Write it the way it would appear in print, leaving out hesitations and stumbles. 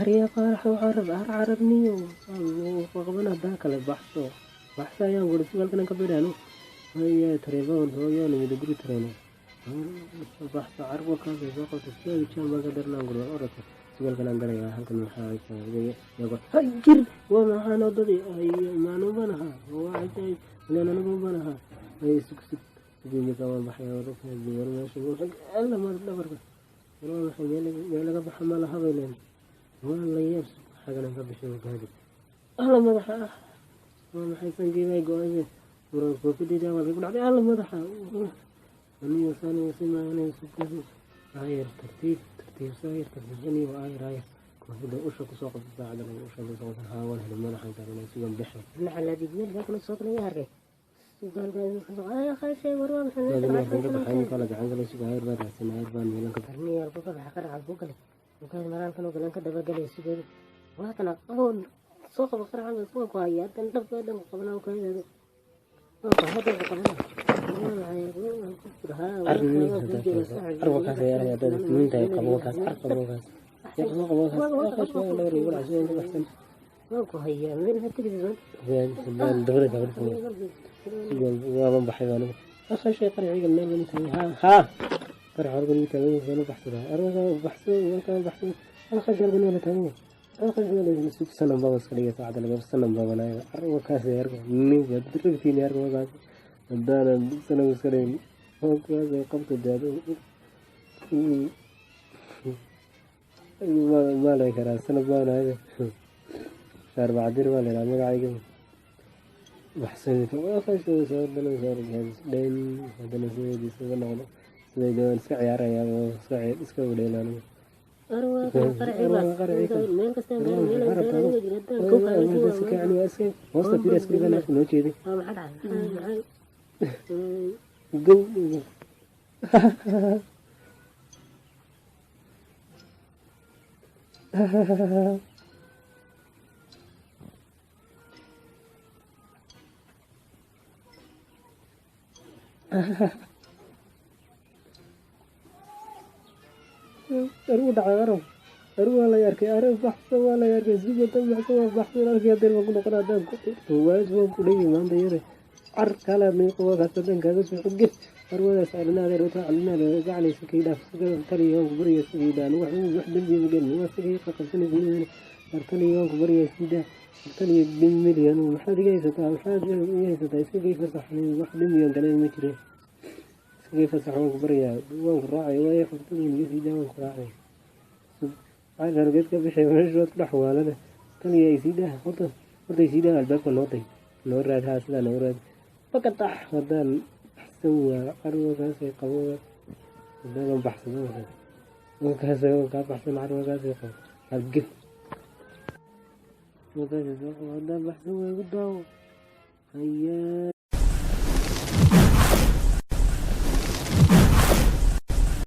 Arya faarax carab ar carabniyo qabana hadaa kale baxso baxso ayaan guri sugalkan ka bidhaano haya tareebaan hooyaan mida guri tareeno baxso carbo kaas soo qabto soo jaan baan ka darnaan guri orata sugalkan aan galaya halkan maxaa yago jir waa maxaan odadii ay maano banaha waa cajaayib ilaan anigu banaha ay sug sug sugiga waan baxaya dadka war meesha alla ma dhabarka war waxay meel laga baxa ma laha bay leen waa la yaab xagana ka bixin gaadi alla madaxa ah waa maxay sangiibay go-ay war koofidida waa ku dhacday alla madaxa aniyo saniyo simaanay sugay ayar tartiib tartiib saayir tartiib ayar ayar koofida usha ku soo qabta saacada usha ku soo qabta haa waan helay madaxa saaranay sugan bixin kala gacan kala suga ayar baan raadsan ayar baan meelan ka